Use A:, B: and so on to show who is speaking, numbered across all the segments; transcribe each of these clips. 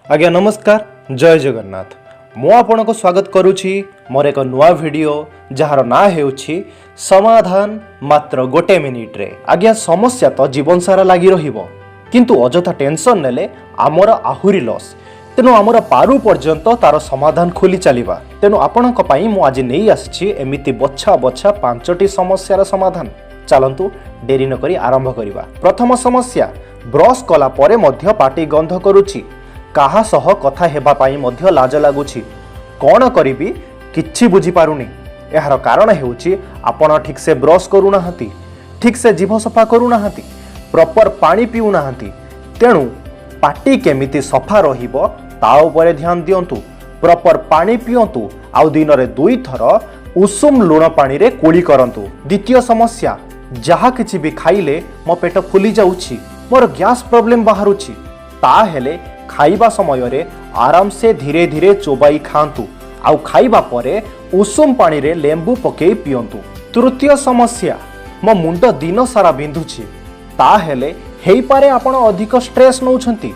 A: ଆଜ୍ଞା ନମସ୍କାର, ଜୟ ଜଗନ୍ନାଥ। ମୁଁ ଆପଣଙ୍କୁ ସ୍ୱାଗତ କରୁଛି ମୋର ଏକ ନୂଆ ଭିଡ଼ିଓ, ଯାହାର ନାଁ ହେଉଛି ସମାଧାନ ମାତ୍ର ଗୋଟେ ମିନିଟ୍ରେ। ଆଜ୍ଞା, ସମସ୍ୟା ତ ଜୀବନ ସାରା ଲାଗି ରହିବ, କିନ୍ତୁ ଅଯଥା ଟେନସନ୍ ନେଲେ ଆମର ଆହୁରି ଲସ୍। ତେଣୁ ଆମର ପାରୁ ପର୍ଯ୍ୟନ୍ତ ତାର ସମାଧାନ ଖୋଲି ଚାଲିବା। ତେଣୁ ଆପଣଙ୍କ ପାଇଁ ମୁଁ ଆଜି ନେଇ ଆସିଛି ଏମିତି ବଛା ବଛା ପାଞ୍ଚଟି ସମସ୍ୟାର ସମାଧାନ। ଚାଲନ୍ତୁ, ଡେରି ନକରି ଆରମ୍ଭ କରିବା। ପ୍ରଥମ ସମସ୍ୟା, ବ୍ରସ୍ କଲା ପରେ ମଧ୍ୟ ପାଟି ଗନ୍ଧ କରୁଛି, କାହା ସହ କଥା ହେବା ପାଇଁ ମଧ୍ୟ ଲାଜ ଲାଗୁଛି, କ'ଣ କରିବି କିଛି ବୁଝିପାରୁନି। ଏହାର କାରଣ ହେଉଛି ଆପଣ ଠିକ୍ସେ ବ୍ରସ୍ କରୁନାହାନ୍ତି, ଠିକ୍ସେ ଜିଭ ସଫା କରୁନାହାନ୍ତି, ପ୍ରପର ପାଣି ପିଉନାହାନ୍ତି। ତେଣୁ ପାଟି କେମିତି ସଫା ରହିବ, ତା ଉପରେ ଧ୍ୟାନ ଦିଅନ୍ତୁ। ପ୍ରପର ପାଣି ପିଅନ୍ତୁ ଆଉ ଦିନରେ ଦୁଇଥର ଉଷୁମ ଲୁଣ ପାଣିରେ କୁଳି କରନ୍ତୁ। ଦ୍ୱିତୀୟ ସମସ୍ୟା, ଯାହା କିଛି ବି ଖାଇଲେ ମୋ ପେଟ ଫୁଲି ଯାଉଛି, ମୋର ଗ୍ୟାସ୍ ପ୍ରୋବ୍ଲେମ୍ ବାହାରୁଛି। ତାହେଲେ ଖାଇବା ସମୟରେ ଆରାମସେ ଧୀରେ ଧୀରେ ଚୋବାଇ ଖାଆନ୍ତୁ ଆଉ ଖାଇବା ପରେ ଉଷୁମ ପାଣିରେ ଲେମ୍ବୁ ପକେଇ ପିଅନ୍ତୁ। ତୃତୀୟ ସମସ୍ୟା, ମୋ ମୁଣ୍ଡ ଦିନ ସାରା ବିନ୍ଧୁଛି। ତାହେଲେ ହେଇପାରେ ଆପଣ ଅଧିକ ଷ୍ଟ୍ରେସ୍ ନେଉଛନ୍ତି।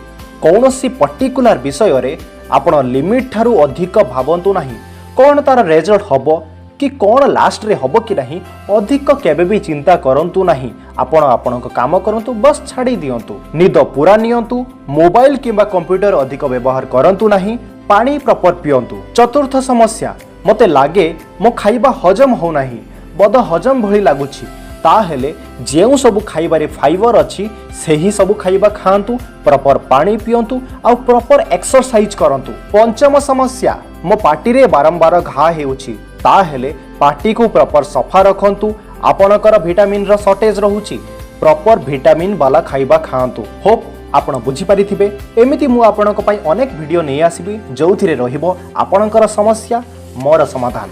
A: କୌଣସି ପର୍ଟିକୁଲାର ବିଷୟରେ ଆପଣ ଲିମିଟ୍ ଠାରୁ ଅଧିକ ଭାବନ୍ତୁ ନାହିଁ। କ'ଣ ତାର ରେଜଲ୍ଟ ହେବ କି କ'ଣ ଲାଷ୍ଟରେ ହେବ କି ନାହିଁ, ଅଧିକ କେବେ ବି ଚିନ୍ତା କରନ୍ତୁ ନାହିଁ। ଆପଣ ଆପଣଙ୍କ କାମ କରନ୍ତୁ, ବସ୍ ଛାଡ଼ି ଦିଅନ୍ତୁ। ନିଦ ପୁରା ନିଅନ୍ତୁ, ମୋବାଇଲ କିମ୍ବା କମ୍ପ୍ୟୁଟର ଅଧିକ ବ୍ୟବହାର କରନ୍ତୁ ନାହିଁ, ପାଣି ପ୍ରପର ପିଅନ୍ତୁ। ଚତୁର୍ଥ ସମସ୍ୟା, ମୋତେ ଲାଗେ ମୋ ଖାଇବା ହଜମ ହେଉନାହିଁ, ବଦ ହଜମ ଭଳି ଲାଗୁଛି। ତାହେଲେ ଯେଉଁ ସବୁ ଖାଇବାରେ ଫାଇବର ଅଛି, ସେହି ସବୁ ଖାଇବା ଖାଆନ୍ତୁ, ପ୍ରପର ପାଣି ପିଅନ୍ତୁ ଆଉ ପ୍ରପର ଏକ୍ସରସାଇଜ କରନ୍ତୁ। ପଞ୍ଚମ ସମସ୍ୟା, ମୋ ପାଟିରେ ବାରମ୍ବାର ଘା ହେଉଛି। ତାହେଲେ ପାଟିକୁ ପ୍ରପର ସଫା ରଖନ୍ତୁ। ଆପଣଙ୍କର ଭିଟାମିନର ସର୍ଟେଜ ରହୁଛି, ପ୍ରପର ଭିଟାମିନ୍ ବାଲା ଖାଇବା ଖାଆନ୍ତୁ। ହୋପ୍ ଆପଣ ବୁଝିପାରିଥିବେ। ଏମିତି ମୁଁ ଆପଣଙ୍କ ପାଇଁ ଅନେକ ଭିଡ଼ିଓ ନେଇ ଆସିବି, ଯେଉଁଥିରେ ରହିବ ଆପଣଙ୍କର ସମସ୍ୟା, ମୋର ସମାଧାନ।